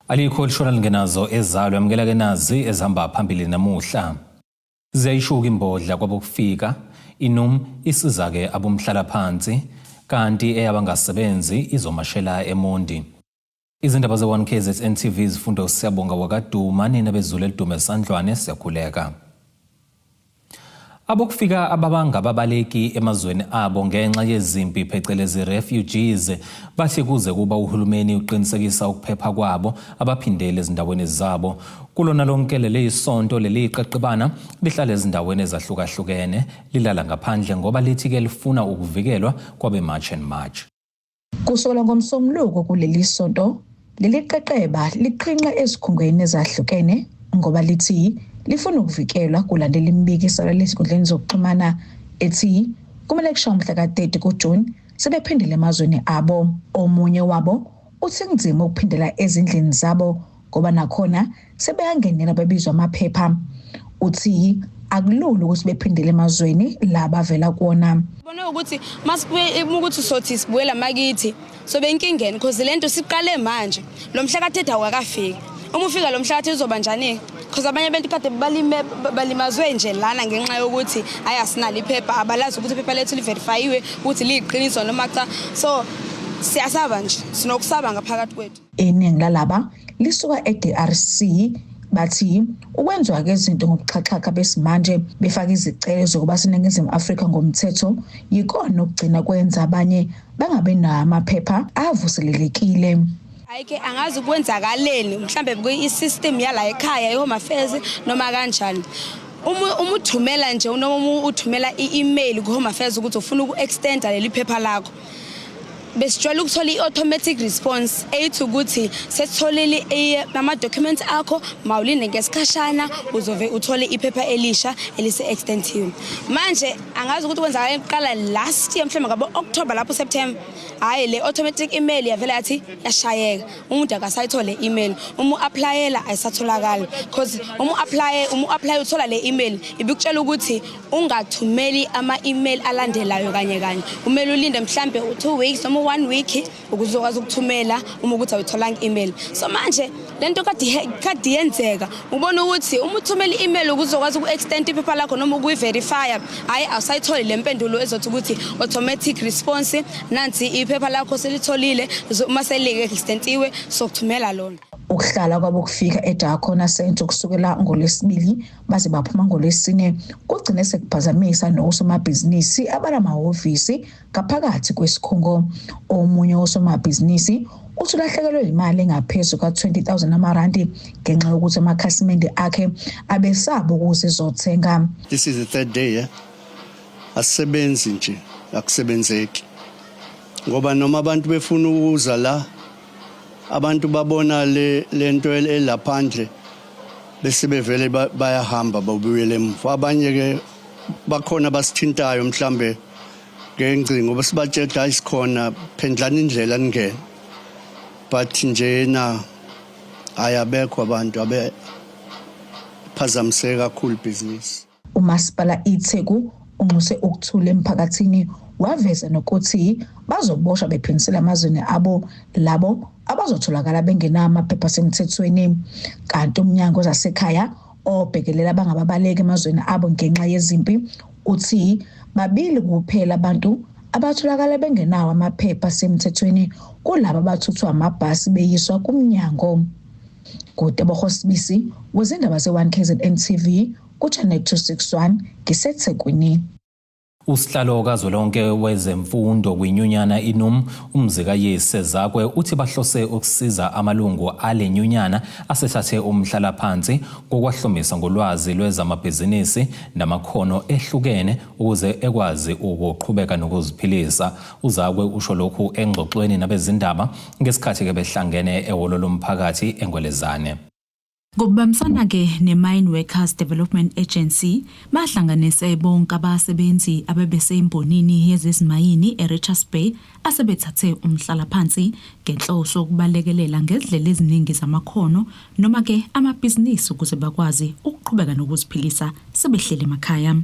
Alikho lishona lingenazo ezalo yamukela ke nazi ezihamba phambili namuhla. Ziyayishuka imbodla kwabokufika, iNum isiza-ke abomhlalaphansi kanti eyabangasebenzi izomashela eMondi. Izindaba ze-1 KZN TV zifunda uSiyabonga wakaDuma nina bezulu elidume esandlwane siyakhuleka. Abokufika ababangababaleki emazweni abo ngenxa yezimpi phecelezi refugees bathi kuze kuba uhulumeni uqinisekisa ukuphepha kwabo abaphindeli ezindaweni zabo. Kulona lonke leli sonto leli qeqebana lihlala ezindaweni ezahlukahlukene lilala ngaphandle ngoba lithi-ke lifuna ukuvikelwa kwabe-March and March. Kusukela ngoMsombuluko kuleli sonto, leli qeqeba liqhinqe ezikhungweni ezahlukene ngoba lithi lifuna ukuvikelwa kulandela imibiko esabalele ezinkundleni zokuxhumana ethi kumele kushaye umhla ka-30 kuJuni sebephindele emazweni abo. Omunye wabo uthi kunzima ukuphindela ezindlini zabo ngoba nakhona sebeyangenela bebizwa amaphepha. Uthi akulula ukuthi bephindele emazweni la bavela kuwona. Bona ukuthi masibuye ukuthi sothi sibuyela makithi sobe inkingeni because lento siqale manje lo mhla ka-30 awukakafiki. Uma ufika lo mhla ka-30 uzoba njani? Because abanye abantu kade balime balimazwe nje lana ngenxa yokuthi hayi asinalo iphepha abalazi ukuthi iphepha lethu liverifayiwe ukuthi liyiqiniso noma cha. So siyasaba nje sinokusaba ngaphakathi kwethu. Iningi lalaba lisuka eDRC bathi ukwenziwa kezinto ngobuxhaxhaka besimanje befaka izicelo zokuba seNingizimu Afrika ngomthetho yikona okugcina kwenza abanye bangabi nawo amaphepha avuselelekile. Hhayi-ke angazi kwenzakaleni mhlambe i-system yala ekhaya i-home affairs noma kanjani. Uma uthumela nje noma uma uthumela i-email ku-home affairs ukuthi ufuna uku-extenda leli phepha lakho besijwayele ukuthola i-automatic response eyithi ukuthi sesitholile ama-documents akho mawulinde ngesikhashana uzove uthole iphepha elisha elise-extentiwe. Manje angazi ukuthi kwenzakaleni kuqala last year mhlawumbe ngabo-October lapho September hhayi le automatic email yavele yathi yashayeka umuntu akasayithole i-email uma u-aplayela ayisatholakali because uma u-aplaye uma u-aplaye uthola le email ibikutshela ukuthi ungathumeli ama-email alandelayo kanye kanye kumele ulinde mhlambe u-2 weeks noma u-1 week ukuze uzokwazi ukuthumela uma ukuthi awuyitholanga i-email. So manje le nto kade yenzeka ubona ukuthi uma uthumela i-email ukuze uzokwazi uku-extend iphepha lakho noma ukuyi-verifya hhayi awusayitholi le mpendulo ezothi ukuthi automatic response nansi iphepha lakho selitholile uma selike-extentiwe sokuthumela lona. Ukuhlala kwabokufika eDarkona Centre kusukela ngoLwesibili baze baphuma ngoLwesine kugcine sekuphazamisa nosomabhizinisi abanamahhovisi ngaphakathi kwesikhungo. Omunye wosomabhizinisi uthi ulahlekelwe imali engaphezu ka-20 000 amarandi ngenxa yokuthi amakhasimende akhe abesaba ukuze ezothenga. This is the third day, yeah? Asisebenzi nje, akusebenzeki. Ngoba noma abantu befuna ukuza la, abantu babona le lento elaphandle bese bevele bayahamba babuyele emuva. Abanye ke bakhona basithintayo mhlambe ngengcingo besibatshela hayi sikhona phendlani indlela ningene. But nje na ayabekho abantu abe phazamiseka kakhulu business. Umasipala iTheku unxuse ukuthula emphakathini waveza nokuthi bazoboshwa bephindisela amazweni abo labo abazotholakala bengenawo amaphepha asemthethweni. Kanti umnyango wezasekhaya obhekelela abangababaleki emazweni abo ngenxa yezimpi uthi babili kuphela abantu abatholakala bengenawo amaphepha asemthethweni kulabo abathuthwa amabhasi beyiswa kumnyango. Ngutebogo Sibisi wezindaba ze-1 KZN TV ku-Channel 261 ngiseThekwini. Usihlalo kazwelonke wezemfundo kwinyunyana iNUM uMzikayise Zakwe uthi bahlose ukusiza amalungu ale nyunyana asethathe umhlalaphansi ngokwahlomisa ngolwazi lwezamabhizinisi namakhono ehlukene ukuze ekwazi ukuqhubeka nokuziphilisa. UZakwe usho lokhu engxoxweni nabezindaba ngesikhathi ke behlangene ehholo lomphakathi eNgwelezane. Ngokubambisana-ke ne-Mine Workers Development Agency, bahlanganise bonke abasebenzi abebesembonini yezezimayini eRichards Bay asebethathe umhlalaphansi ngenhloso yokubalekelela ngezindlela eziningi zamakhono noma-ke amabhizinisi ukuze bakwazi ukuqhubeka nokuziphilisa sebehleli emakhaya.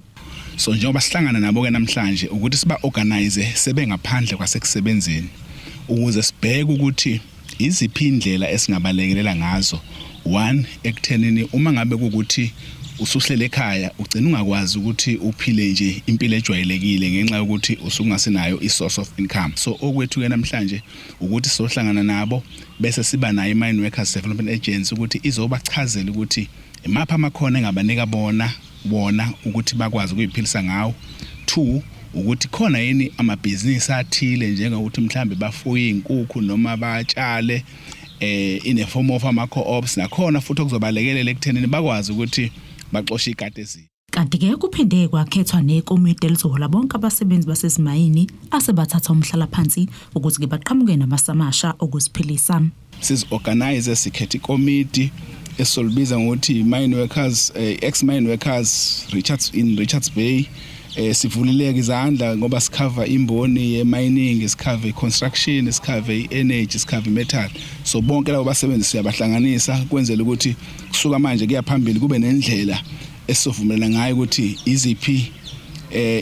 So njengoba sihlangana nabo-ke namhlanje ukuthi siba-organize sebengaphandle kwasekusebenzeni ukuze sibheke ukuthi Iziphi indlela esingabalekelela ngazo? One, ekuthenini uma ngabe kukuthi usuhlele ekhaya, ugcina ungakwazi ukuthi uphile nje impilo ejwayelekile ngenxa yokuthi usungasenayo i-source of income. So okwethu-ke namhlanje ukuthi sizohlangana nabo, bese siba nayo i-Mine Workers Development Agency ukuthi izobachazela ukuthi imaphi amakhono engabanika bona wona ukuthi bakwazi ukuyiphilisa ngawo. Two, ukuthi khona yini amabhizinisi athile, njengokuthi mhlambe bafuye izinkukhu noma batshale in a form of ama co-ops, nakhona futhi okuzobalekelela ekuthenini bakwazi ukuthi baxoshe ikati eziko. Kanti-ke kuphinde kwakhethwa nekomiti elizohola bonke abasebenzi basezimayini asebathatha umhlalaphansi ukuthi-ke baqhamuke namasu amasha okuziphilisa. Sizi-organize, sikhethe ikomiti esizolibiza ngokuthi mine workers, ex mine workers Richards in Richards Bay. Sivulileke izandla ngoba sicover imboni ye-mining, sicover i-construction, sicover i-energy, sicover i-metal. So bonke labo basebenzi siyabahlanganisa kwenzela ukuthi kusuka manje kuya phambili kube nendlela esizovumelana ngayo ukuthi iziphi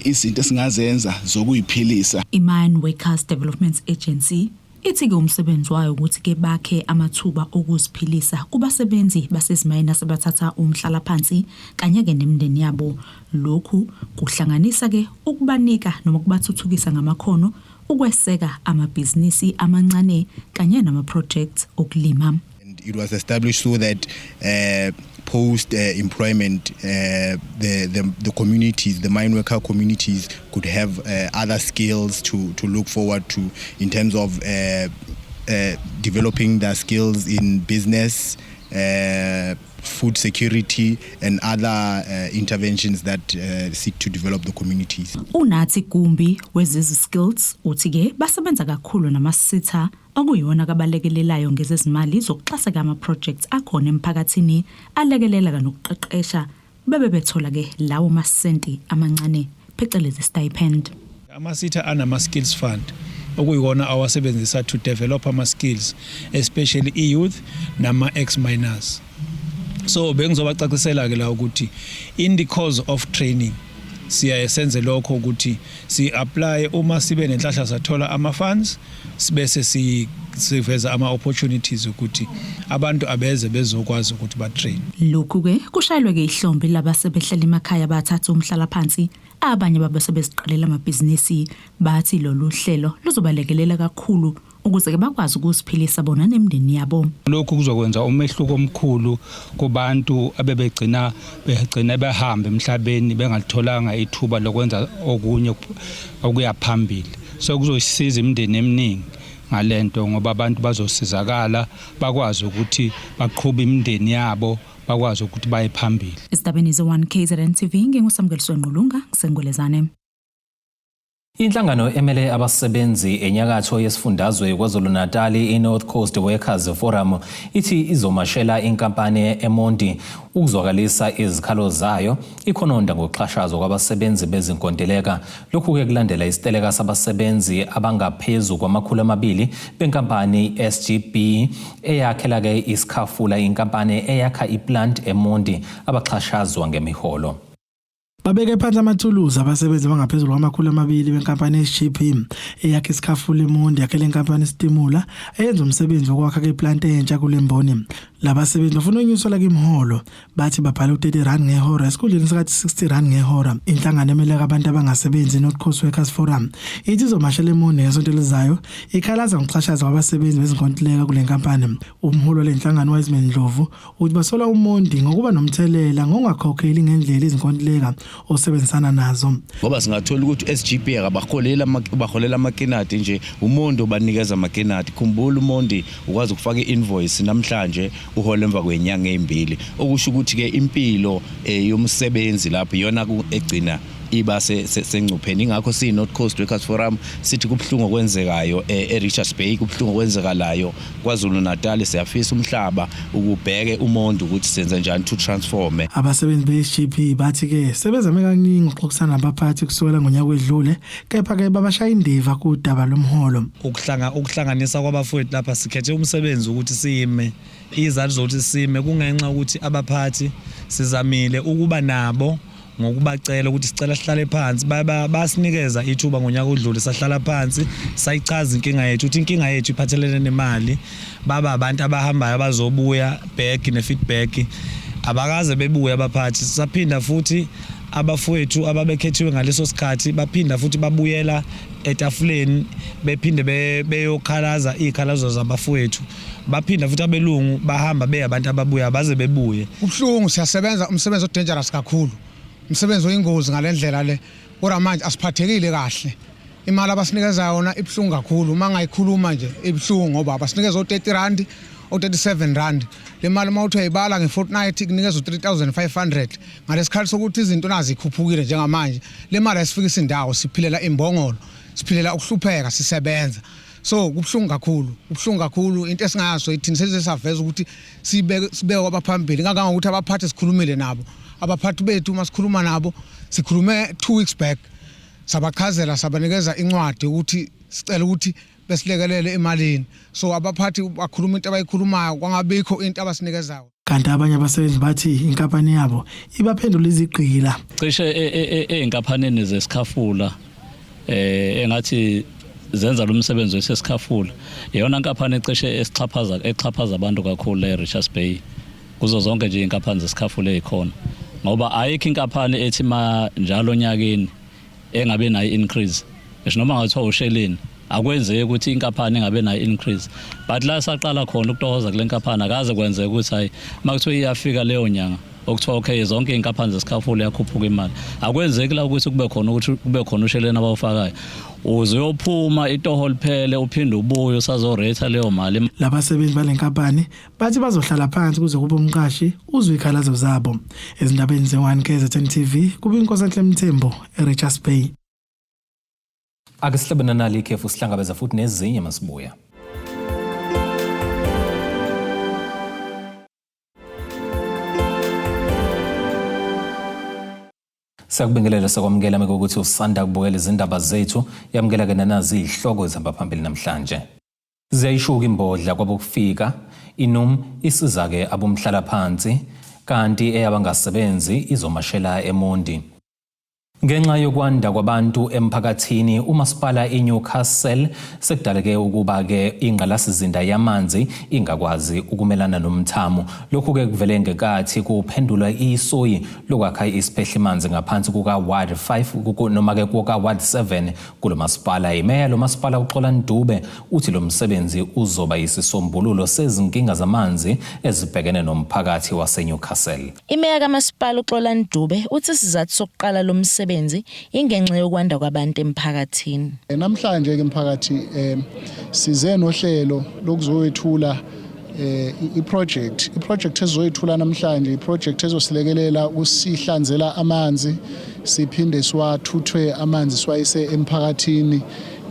izinto esingazenza zokuyiphilisa. I-Mine Workers Development Agency ithi-ke umsebenzi wayo ukuthi-ke bakhe amathuba okuziphilisa kubasebenzi basezimayini asebathatha umhlalaphansi kanye-ke nemindeni yabo. Lokhu kuhlanganisa-ke ukubanika noma ukubathuthukisa ngamakhono, ukweseka amabhizinisi amancane kanye nama-projects okulima. And it was established so that post employment, the communities, the mine worker communities, could have other skills to look forward to in terms of developing their skills in business, food security, and other interventions that seek to develop the communities. Unathi Gumbi wezezi skills uthi-ke basebenza kakhulu namasitha, okuyiwona kabalekelelayo ngezezimali zokuxhaseka ama-projects akhona emphakathini, alekelela nokuqeqesha, bebe bethola-ke lawo masenti amancane, phecelezi stipend. Amasitha anama-skills fund okuyiwona awasebenzisa to develop ama-skills, especially i-youth nama-ex-miners. So bengizobacacisela-ke la ukuthi in the course of training siyaye senze lokho ukuthi si-apply, uma sibe nenhlahla sathola ama-funds, sibese siveza ama-opportunities ukuthi abantu abeze bezokwazi ukuthi ba-train. Lokhu-ke kushayelwe-ke ihlombe labasebehlela emakhaya bathatha umhlalaphansi, abanye babe sebeziqalela amabhizinisi. Bathi lolu hlelo luzobalekelela kakhulu ukuze-ke bakwazi ukuziphilisa bona nemindeni yabo. Lokhu kuzokwenza umehluko omkhulu kubantu abebegcina begcina behamba emhlabeni bengalitholanga ithuba lokwenza okunye okuya phambili. So kuzosiza imindeni eminingi ngalento, ngoba abantu bazosizakala, bakwazi ukuthi baqhube imindeni yabo, bakwazi ukuthi baye phambili. Ezindabeni ze-1 KZN TV, nginguSamukeliso Ngqulunga, ngiseNgwelezane. Inhlangano emele abasebenzi enyakatho yesifundazwe KwaZulu-Natal, i-North Coast Workers Forum, ithi izomashela inkampani eMonti ukuzwakalisa izikhalo zayo, ikhononda ngokuxhashazwa kwabasebenzi bezinkontileka. Lokhu-ke kulandela isiteleka sabasebenzi abangaphezu kwama-200 benkampani SGB eyakhela-ke isikhafula, inkampani eyakha iplant eMonti, abaxhashazwa ngemiholo. Babeke phansi amathuluzi abasebenzi abangaphezulu kwama-200 benkampani SGB eyakha isikhafula eMondi, yakhele inkampani Isitimula eyenza umsebenzi wokwakha keplant entsha kule mboni. Labasebenzi bafuna unyuselwa kimiholo, bathi babhala u-30 rand ngehora esikhundleni sikathi 60 rand ngehora. Inhlangano emeleka abantu abangasebenzi, North Coast Workers Forum, ithi izomashela eMondi ngesonto elizayo, ikhalaza ngokuxhashazwa kwabasebenzi bezinkontileka kule nkampani. Umholi wale nhlangano, Wiseman Ndlovu, uthi basola uMondi ngokuba nomthelela ngokungakhokheli ngendlela izinkontileka osebenzisana nazo. Ngoba singathola ukuthi SGB akabaholela, baholela amakinati nje, uMondi obanikeza amakinati. Khumbula, uMondi ukwazi ukufaka i-invoice namhlanje, uhola emva kwenyanga ezimbili, okusho ukuthi ke impilo yomsebenzi lapho iyona egcina iba sengcupheni. Ingakho siyi-North Coast Workers Forum sithi kubuhlungu okwenzekayo e-Richards Bay, kubuhlungu okwenzekalayo KwaZulu Natal. Siyafisa umhlaba ukubheke uMondi ukuthi senze njani to transform. Abasebenzi be-SGB bathi-ke sebezame kaningi ukuxoxisana nabaphathi kusukela ngonyaka wedlule, kepha-ke babashaya indiva kudaba lomholo. Ukuhlanganisa kwabafowethu lapha, sikhethe umsebenzi ukuthi sime. Izathu zokuthi sime kungenxa ukuthi abaphathi sizamile ukuba nabo. ngokubacela ukuthi sicela sihlale phansi basinikeza ithuba ngonyaka odlule sahlala phansi sayichaza inkinga yethu ukuthi inkinga yethu iphathelene nemali baba abantu abahambayo abazobuya back ne-feedback abakaze bebuye abaphathi saphinda futhi abafowethu ababekhethiwe ngaleso sikhathi baphinda futhi babuyela etafuleni bephinde beyokhalaza iy'khalazo zabafowethu baphinda futhi abelungu bahamba beya abantu ababuya baze bebuye. Kubuhlungu siyasebenza umsebenzi odangerous kakhulu umsebenzi oyingozi ngalendlela le kodwa manje asiphathekile kahle imali abasinikeza yona ibuhlungu kakhulu uma ngayikhuluma nje ibuhlungu ngoba basinikeza o-30 rand o-37 rand le mali uma uthi uyayibala nge-fortnight ikunikeza u-3500 ngalesikhathi sokuthi izinto nazi ikhuphukile njengamanje le mali ayisifikisa indawo siphilela imbongolo siphilela ukuhlupheka sisebenza so kubuhlungu kakhulu kubuhlungu kakhulu into esingayazo ithini sesize saveza ukuthi sibeke sibeke kwabaphambili kangangokuthi abaphathi sikhulumile nabo abaphathi bethu uma sikhuluma nabo sikhulume 2 weeks back sabachazela sabanikeza incwadi ukuthi sicela ukuthi besilekelele emalini so abaphathi bakhuluma into abayikhulumayo kwangabikho into abasinikezayo Kanti abanye abasebenzi bathi inkampani yabo ibaphendula izigqila. Cishe ey'nkampanini zesikhafula eh engathi zenza lo msebenzi wesesikhafula iyona nkampani ecishe esixhaphaza exhaphaza abantu kakhulu e-Richards Bay kuzo zonke nje iy'nkampani zesikhafula ey'khona ngoba ayikho inkampani ethi ma njalo onyakeni engabe nayo increase ngisho noma ngathiwa usheleni akwenzeki ukuthi inkampani ingabe nayo increase but la saqala khona ukutohoza kule nkampani akaze kwenzeka ukuthi hayi uma kuthiwa iyafika leyo nyanga okuthiwa okay zonke iy'nkampani zesikhafula iyakhuphuka imali akwenzeki la ukuthi kube khona ukuthi kube khona usheleni abawufakayo uze uyophuma itoho liphele uphinde ubuye usazorate leyo mali Labasebenzi bale nkampani bathi bazohlala phansi kuze kube umqashi uzwe ikhalazo zabo. Ezindabeni ze-1 KZN TV kube iNkosenhle Mthembu eRichards Bay. Ake sihlabene nali ikhefu sihlangabeza futhi nezinye masibuya. Siyakubingelela sakwamukela meke ukuthi usanda kubukela izindaba zethu yamukela ke nanazi izihloko ezihamba phambili namhlanje. Ziyayishuka imbodla kwabokufika, iNum isiza-ke abomhlalaphansi kanti eyabangasebenzi izomashela eMondi. Ngenxa yokwanda kwabantu emphakathini, umasipala iNewcastle sekudaleke ukuba-ke ingqalasizinda yamanzi ingakwazi ukumelana nomthamo. Lokhu-ke kuvele ngenkathi kuphendulwa isoyi lokwakha isiphehlimanzi ngaphansi kuka-Ward 5 noma-ke kuka-Ward 7 kulo masipala. Imeya lo masipala uXolani Dube uthi lo msebenzi uzoba yisisombululo sezinkinga zamanzi ezibhekene nomphakathi waseNewcastle. Imeya kamasipala uXolani Dube uthi isizathu sokuqala lo msebenzi ingenxa yokwanda kwabantu emphakathini. Namhlanje ke mphakathi size nohlelo lokuzoyethula iproject ezoyethula namhlanje iproject ezosilekelela usihlanzela amanzi siphinde siwathuthwe amanzi siwayise emphakathini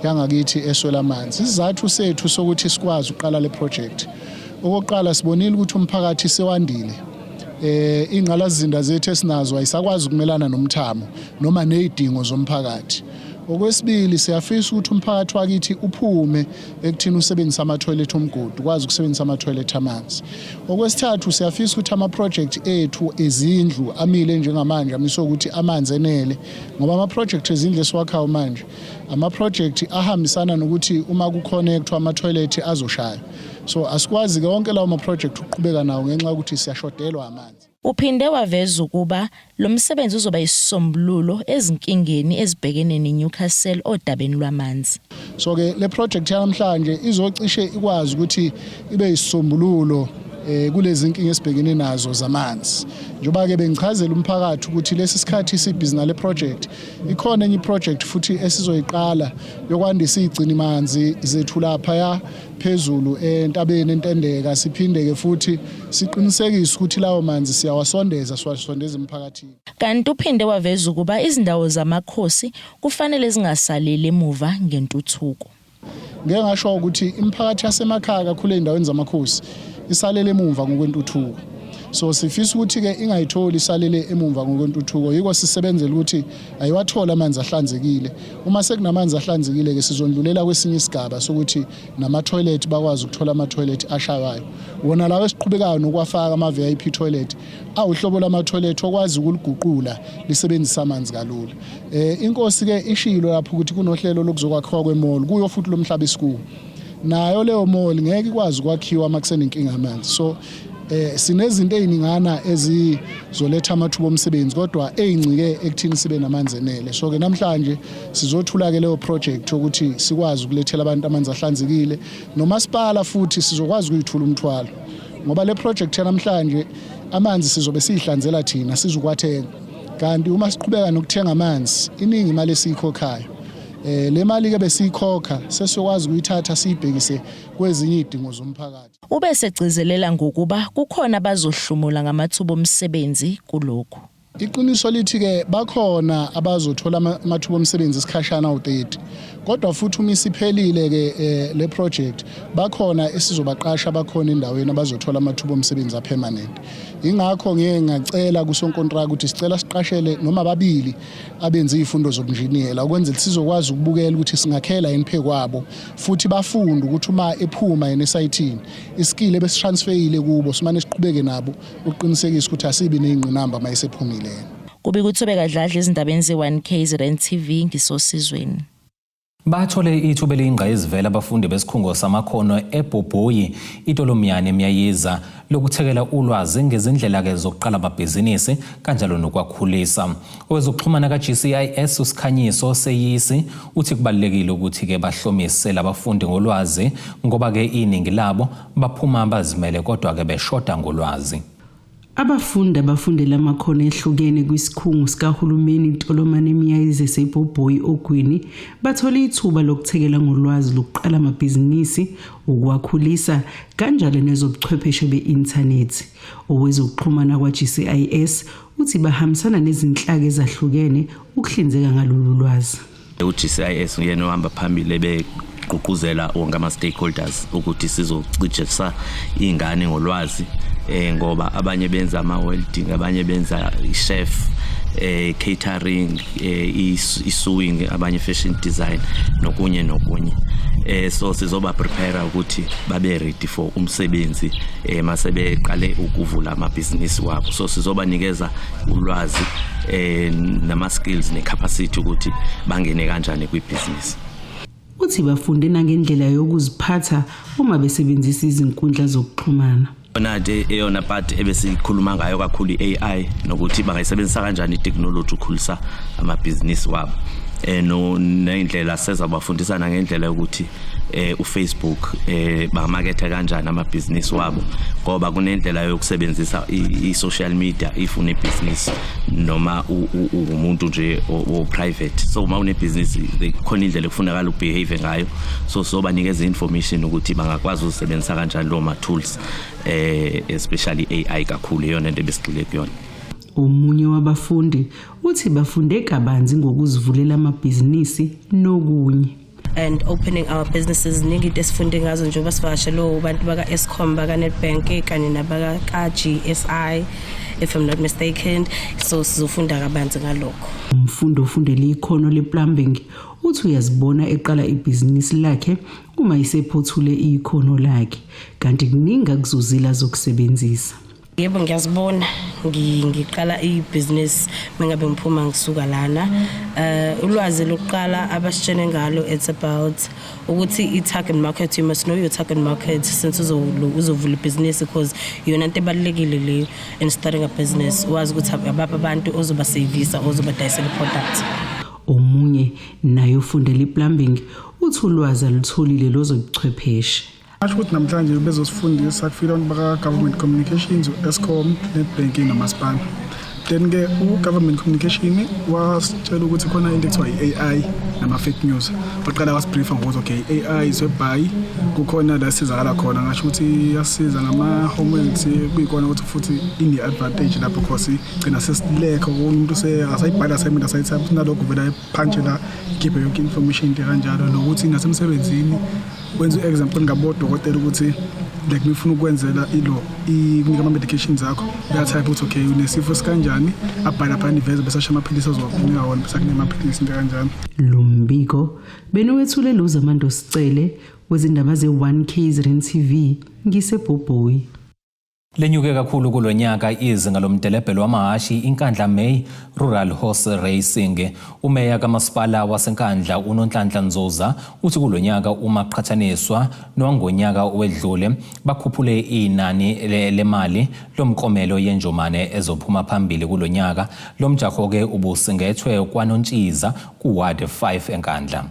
yangakithi eswela amanzi. Isizathu sethu sokuthi sikwazi ukuqala le project, okokuqala sibonile ukuthi umphakathi sewandile, ingqalasizinda zethu esinazo ayisakwazi ukumelana nomthamo noma nezidingo zomphakathi. Okwesibili, siyafisa ukuthi umphakathi wakithi uphume ekuthini usebenzise amathoyilethi omgodi, ukwazi ukusebenzisa amathoyilethi amanzi. Okwesithathu, siyafisa ukuthi ama-project ethu ezindlu amile njengamanje amiswe ukuthi amanzi enele, ngoba ama-project ezindlu esiwakhayo manje ama-project ahambisana nokuthi uma kuconnectwa amathoyilethi azoshaya. So asikwazi-ke wonke lawo ma-project ukuqhubeka nawo ngenxa yokuthi siyashodelwa amanzi. Uphinde waveza ukuba lo msebenzi uzoba yisisombululo ezinkingeni ezibhekene neNewcastle odabeni lwamanzi. So ke le project yanamhlanje izocishe ikwazi ukuthi ibe yisisombululo kulezi nkinga esibhekene nazo zamanzi. Njengoba ke bengichazela umphakathi ukuthi lesi sikhathi sibhizi nale project, ikhona enye project futhi esizoyiqala yokwandisa izigcinimanzi zethu lapha phezulu entabeni eNtendeka, siphinde ke futhi siqinisekise ukuthi lawo manzi siyawasondeza siwasondeza emphakathini. Kanti uphinde waveza ukuba izindawo zamakhosi kufanele zingasaleli emuva ngentuthuko. Ngeke ngasho ukuthi imiphakathi yasemakhaya kakhulu ezindaweni zamakhosi isalele emuva ngokwentuthuko. So sifisa ukuthi ke ingayitholi isalele emumva ngokwentuthuko, yiko sisebenzela ukuthi ayiwathole amanzi ahlanzekile. Uma sekunamanzi ahlanzekile ke sizondlulela kwesinye isigaba sokuthi nama-toilet bakwazi ukuthola ama-toilet ashaywayo. Wona lawo esiqhubekayo nokuwafaka ama-VIP toilet awuhlobo lama-toilet okwazi ukuliguqula lisebenzisa amanzi kalula. Inkosi ke ishilo lapho ukuthi kunohlelo lokuzokwakhiwa kwemall kuyo futhi lomhlaba isikuwo. Nayo leyo mall ngeke ikwazi ukwakhiwa uma kusenenkinga amanzi. So sinezinto eziningana ezizoletha amathuba omsebenzi kodwa ezincike ekuthini sibe namanzi enele. So ke namhlanje sizothula ke leyo project ukuthi sikwazi ukulethela abantu amanzi ahlanzekile, nomasipala futhi sizokwazi ukuyithula umthwalo ngoba le project yanamhlanje amanzi sizobe siyihlanzela thina, sizokwathenga. Kanti uma siqhubeka nokuthenga amanzi, iningi imali esiyikhokhayo. Le mali ke besiyikhokha sesiyokwazi ukuyithatha siyibhekise kwezinye izidingo zomphakathi. Ube segcizelela ngokuba kukhona abazohlumula ngamathuba omsebenzi kulokhu. Iqiniso lithi ke bakhona abazothola amathuba omsebenzi isikhashana u30, kodwa futhi uma isiphelile ke le project bakhona esizobaqasha bakhona endaweni abazothola amathuba omsebenzi apermanent. Ingakho ngiye ngacela kusonkontraka ukuthi sicela siqashele noma babili abenza izifundo zobunjiniyela ukwenzela sizokwazi ukubukela ukuthi singakhela yini phe kwabo, futhi bafunde ukuthi uma ephuma yena esayithini iskill ebesitransferile kubo simane siqhubeke nabo ukuqinisekisa ukuthi asibi nezingqinamba mayisephumile yena. Kubika uThobeka Dladla ezindabeni ze-1 KZN TV ngisosizweni. Bathole ithuba eliyingqayizivele abafundi besikhungo samakhono eBhobhoyi iTolomyane eMyayiza lokuthekela ulwazi ngezindlela-ke zokuqala amabhizinisi kanjalo nokwakhulisa. Owezokuxhumana ka-GCIS uSikhanyiso Seyisi uthi kubalulekile ukuthi-ke bahlomise labafundi ngolwazi ngoba-ke iningi labo baphuma bazimele kodwa-ke beshoda ngolwazi. Abafundi abafundela amakhono ehlukene kwisikhungo sikahulumeni iNtolomane eMiyayize eseBhobhoyi Ogwini bathole ithuba lokuthekela ngolwazi lokuqala amabhizinisi, ukuwakhulisa kanjalo nezobuchwepheshe be-inthanethi. Owezokuxhumana kwa-GCIS uthi bahambisana nezinhlaka ezahlukene ukuhlinzeka ngalolu lwazi. U-GCIS uyena ohamba phambili ebegqugquzela wonke ama-stakeholders ukuthi sizocijisa iy'ngane ngolwazi, ngoba abanye benza ama-welding, abanye benza i-chef, catering, i-sewing, abanye fashion design nokunye nokunye. So sizoba prepare ukuthi babe ready for umsebenzi mase beqale ukuvula amabhizinisi wabo. So sizobanikeza ulwazi nama skills ne capacity ukuthi bangene kanjani kwibhizinisi. Uthi bafunde nangendlela yokuziphatha uma besebenzisa izinkundla zokuxhumana. Yona nje eyona part ebesikhuluma ngayo kakhulu i-AI nokuthi bangayisebenzisa kanjani itechnology ukukhulisa amabhizinisi wabo. No nendlela sezabafundisa nangendlela yokuthi uFacebook bamaketha kanjani amabhizinisi wabo, ngoba kunendlela yokusebenzisa i-social media if unebhizinisi noma umuntu nje o private. So uma unebhizinisi khona indlela ekufunakala ubehave ngayo, so sobanikeza information ukuthi bangakwazi ukusebenzisa kanjani lo ma tools, especially AI kakhulu iyona into ebesigxile kuyona. Omunye wabafundi uthi bafunde kabanzi ngokuzivulela amabhizinisi nokunye. And opening our businesses, ziningi into esifunde ngazo njengoba sivakashelwe abantu baka-Eskom, baka-Nedbank kanye nabaka-GSI if I'm not mistaken, so sizofunda kabanzi ngalokho. Umfundi ofundele ikhono le-plumbing uthi uyazibona eqala ibhizinisi lakhe uma isephothule ikhono lakhe, kanti kuningi akuzuzile azokusebenzisa. Yebo, ngiyazibona ngiqala ibhizinisi mengabe ngiphuma ngisuka lana. Ulwazi lokuqala abasitshene ngalo, it's about ukuthi i-target market, you must know your target market since uzovula ibhizinisi, because iyona nto ebalulekile leyo in starting a business, wazi ukuthi abaphi abantu ozobasevisa, ozobadayisela i-product. Omunye naye ufundela i-plumbing uthi ulwazi alutholile lozobuchwepheshe. Asho ukuthi namhlanje bezosifundisa kufika abantu baka-government communications, u-Eskom, Nedbank nomasipala. Then ke u-government communication wasitshela ukuthi khona into ekuthiwa i-AI nama-fake news. Baqala wasibriefa ngokuthi okay, i-AI is whereby kukhona la sizakala khona, ngasho ukuthi iyasiza ngama-homeworks, kuyikona ukuthi futhi ine-advantage lapho because gcina sesilekha umuntu asayibhala assignment asayithatha nalokho vele ayiphantshi la ikhiphe yonke information into kanjalo, nokuthi nasemsebenzini wenza i-example ngabodokotela ukuthi Like mifuna ukwenzela ilo ikunika ama-medications akho, uyatype ukuthi okay unesifo sikanjani, abhale laphana iveze bese asho amaphilisi azowakunika wona, bese akunika amaphilisi into kanjalo. Lo mbiko beniwethule luZamando Sicele wezindaba ze-1 KZN TV ngiseBhobhoyi. Lenyuke kakhulu kulo nyaka izinga lomdelebhelo wamahhashi iNkandla May Rural Horse Racing. Umeya kamasipala waseNkandla uNonhlanhla Nzuza uthi kulo nyaka uma qhathaniswa nowangonyaka owedlule bakhuphule inani lemali lomklomelo yenjomane ezophuma phambili kulo nyaka. Lo mjaho-ke ubusingethwe kwaNontshiza kuWard 5 eNkandla.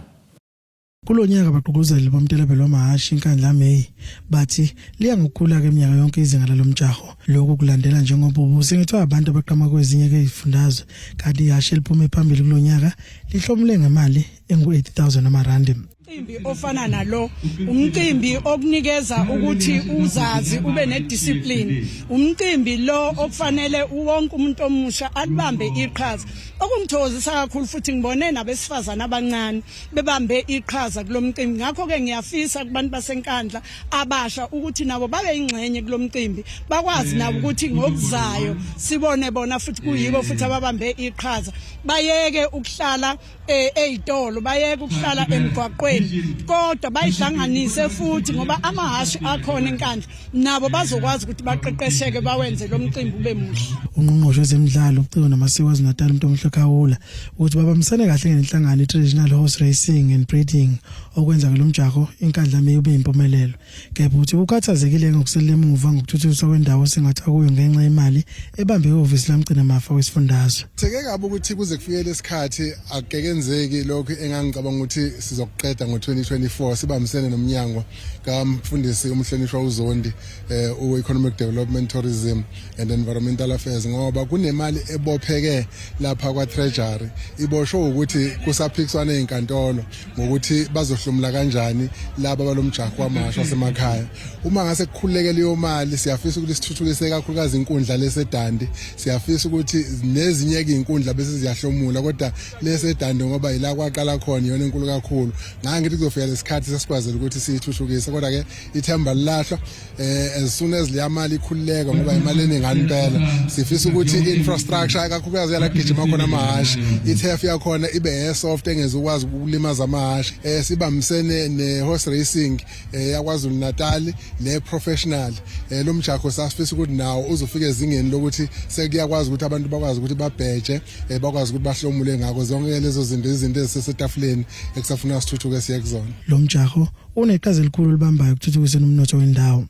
Kulo nyaka abagqugquzeli bomtelebelo wamahhashi iNkandla May bathi liya ngokukhula-ke iminyaka yonke izinga lalo mjaho. Lokhu kulandela njengoba ubusingethwe abantu abaqhamuka kwezinye-ke izifundazwe, kanti ihhashi eliphume phambili kulo nyaka lihlomule ngemali engu-80,000 amarandi. Umcimbi ofana nalo umcimbi okunikeza ukuthi uzazi ube nediscipline, umcimbi lo okufanele wonke umuntu omusha alibambe iqhaza. Okungithokozisa kakhulu futhi ngibone nabesifazane abancane bebambe iqhaza kulo mcimbi, ngakho-ke ngiyafisa kubantu baseNkandla abasha ukuthi nabo babe ingxenye kulo mcimbi, bakwazi nabo ukuthi ngokuzayo sibone bona futhi kuyibo futhi ababambe iqhaza, bayeke ukuhlala ey'tolo, bayeke ukuhlala emgwaqweni, kodwa bayihlanganise futhi ngoba amahhashi akhona eNkandla nabo bazokwazi ukuthi baqeqesheke bawenze lo mcimbi ube muhle. Ungqongqoshe wezemidlalo, ubuciko namasiko KwaZulu-Natal uMntomhle Khawula uthi babambisane kahle ngenhlangano i-Traditional Horse Racing and Breeding okwenza ke lo mjaho iNkandla May ube yimpumelelo. Kepha uthi ukhathazekile ngokuselela emuva ngokuthuthukiswa kwendawo osingatha kuyo ngenxa yemali ebambe ihhovisi lamgcinamafa wesifundazwe. Theke kabi ukuthi kuze kufike lesikhathi akukenzeki lokhu engangicabanga ukuthi sizokuqeda ngo-2024 sibambisene nomnyango kamfundisi umhlonishwa uZondi u-Economic Development, Tourism and Environmental Affairs, ngoba kunemali ebopheke lapha kwa-Treasury iboshwe ukuthi kusaphikiswana ey'nkantolo ngokuthi bazohlomula kanjani laba balomjaho wamahhashi wasemakhaya. Uma ngase kukhululeke leyo mali, siyafisa ukuthi sithuthukise kakhulukazi inkundla leseDandi. Siyafisa ukuthi nezinye-ke iy'nkundla bese ziyahlomula, kodwa leseDandi ngoba yila kwaqala khona iyona enkulu kakhulu. Ngangithi kuzofika lesikhathi sesikwazela ukuthi siyithuthukise, kodwa-ke ithemba lilahlwa as soon as leya mali ikhululeka, ngoba imali eningane impela. Sifisa ukuthi i-infrastructure, kakhulukazi yala kugijima khona amahhashi, i-turf yakhona ibe ye-soft engezukwazi ukulimaza amahhashi. Sibambisene ne-horse racing yaKwaZulu Natal le professional, lo mjaho sasifisa ukuthi nawo uzofika ezingeni lokuthi sekuyakwazi ukuthi abantu bakwazi ukuthi babheje, bakwazi ukuthi bahlomule ngako. Zonke lezo zinto izinto ezisesetafuleni ekusafuna sithuthuke siye kuzona. Lo mjaho uneqhaza elikhulu olibambayo ekuthuthukiseni umnotho wendawo.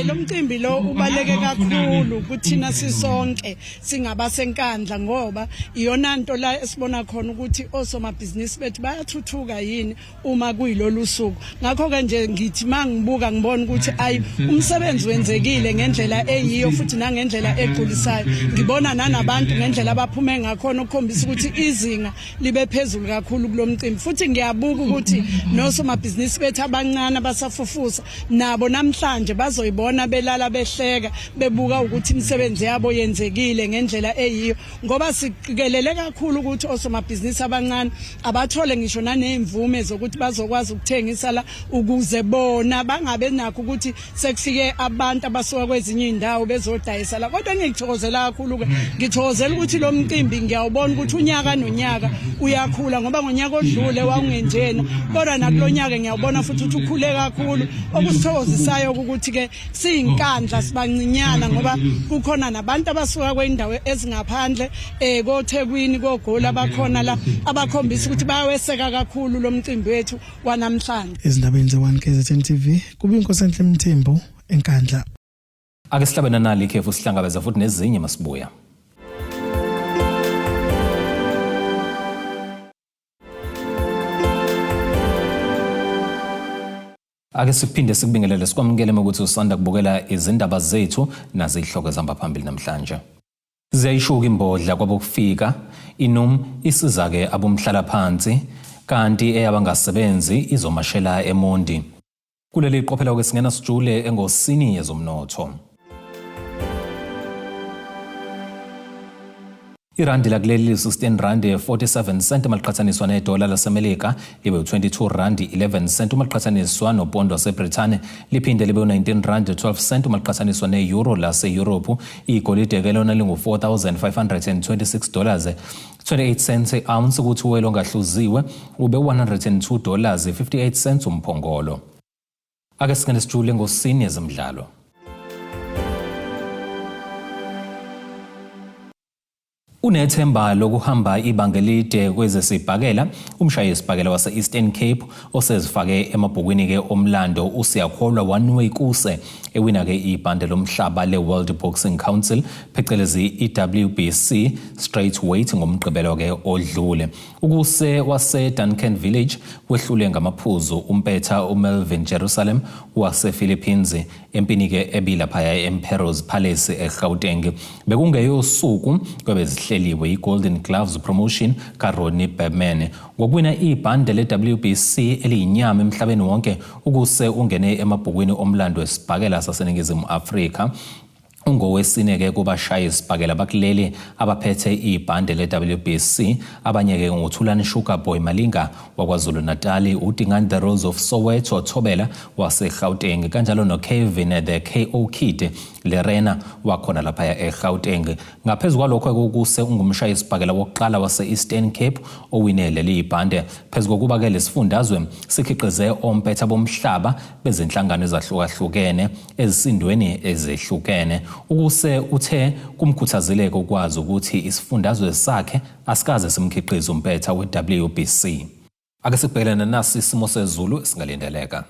Lo mcimbi lo ubaleke kakhulu kuthina sisonke singabaseNkandla, ngoba iyona nto la esibona khona ukuthi osomabhizinisi bethu bayathuthuka yini uma kuyilolu suku. Ngakho-ke nje ngithi mangibuka ngibona ukuthi ayi umsebenzi wenzekile ngendlela eyiyo futhi nangendlela egculisayo. Ngibona nanabantu ngendlela abaphume ngakhona ukukhombisa ukuthi izinga libe phezulu kakhulu kulo mcimbi. Futhi ngiyabuka ukuthi nosomabhizinisi bethu abancane abasafufusa nabo namhlanje bazoyibona belala behleka bebuka ukuthi imisebenzi yabo yenzekile ngendlela eyiyo, ngoba siqikelele kakhulu ukuthi osomabhizinisi abancane abathole ngisho naney'mvume zokuthi bazokwazi ukuthengisa la, ukuze bona bangabe nakho ukuthi sekufike abantu abasuka kwezinye iy'ndawo bezodayisa la. Kodwa engikuthokozela kakhulu-ke, ngithokozela ukuthi lo mcimbi ngiyawubona ukuthi unyaka nonyaka uyakhula, ngoba ngonyaka odlule wawungenjena, kodwa nakulo nyaka ngiyawubona futhi ukuthi ukhule kakhulu. Okusithokozisayo ukuthi-ke siyiNkandla sibancinyana, ngoba kukhona nabantu abasuka kwey'ndawo ezingaphandle koThekwini, koGoli abakhona la, abakhombisa ukuthi bayaweseka kakhulu lo mcimbi wethu wanamhlanje. Ezindabeni ze-1 KZN TV kube iNkosenhle Mthembu eNkandla. Ake sihlabe nanali ikhefu, sihlangabeza futhi nezinye masibuya. Ake siphinde sikubingelele sikwamukele ukuthi usanda kubukela izindaba zethu nazi ihloko ezihamba phambili namhlanje. Ziyayishuka imbodla kwabokufika, iNUM isiza-ke abomhlalaphansi kanti eyabangasebenzi izomashela eMondi. Kuleli qophelo-ke singena sijule engosini yezomnotho. Irandi lakuleli li-16 randi 47 cent uma liqhathaniswa nedola laseMelika, libe u-22 randi 11 cent uma liqhathaniswa nopondo waseBrithani, liphinde libe u-19 randi 12 cent uma liqhathaniswa ne-euro laseyurophu. Igolide-ke lona lingu-4526 dollars 28 cents i-ounce, kuthi uwelo ongahluziwe ube 102 dollars 58 cents umphongolo. Ake singene sijule ngosini yezemidlalo. Unethemba lokuhamba ibanga elide kwezesibhakela umshayi wesibhakela wase-Eastern Cape osezifake emabhukwini-ke omlando uSiyakholwa One Way Kuse ewina-ke ibhande lomhlaba le-World Boxing Council phecelezi i-WBC straight weight ngoMgqibelo-ke odlule. Ukuse wase-Duncan Village wehlule ngamaphuzu umpetha uMelvin Jerusalem wase-Philippines empini-ke ebilaphaya e-Emperor's Palace eGauteng. Bekungeyosuku kwebezihleliwe i-Golden Gloves Promotion kaRonnie Berman. Ngokuwina ibhande le-WBC eliyinyama emhlabeni wonke, uKuse ungene emabhukwini omlando esibhakela saseNingizimu Afrika. Ungowesine-ke kubashayi sibhakela bakuleli abaphethe ibhande le-WBC. Abanye-ke nguThulani Sugar Boy Malinga waKwaZulu-Natali, uDingaan The Rose of Soweto Thobela waseGauteng, kanjalo noKevin The KO Kid Lerena wakhona laphaya eGauteng. Ngaphezu kwalokho ukuse ungumshayi sibhakela wokuqala wase-Eastern Cape owine leli bhande, phezu kokuba-ke lesifundazwe sikhiqize ompetha bomhlaba bezinhlangano ezahlukahlukene ezisindweni ezehlukene. Ukuse uthe kumkhuthazileke ukwazi ukuthi isifundazwe sakhe asikaze simkhiqize umpetha we-WBC. Ake sibhekelane nasi isimo sezulu esingalindeleka.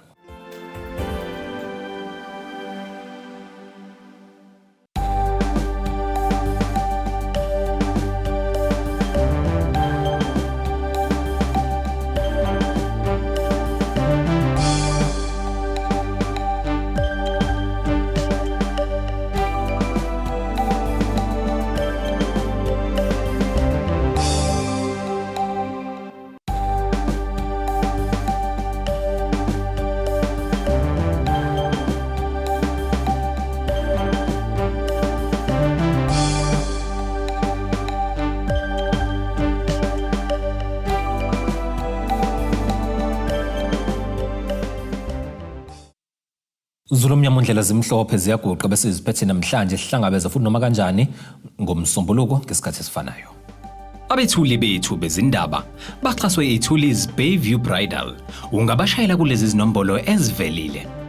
Zulu omnyama undlela zimhlophe ziyaguqa bese ziphethe namhlanje, sihlangabeze futhi noma kanjani ngoMsombuluko ngesikhathi esifanayo. Abethuli bethu bezindaba baxhaswe iThulis Bayview Bridal. Ungabashayela kulezi zinombolo ezivelile.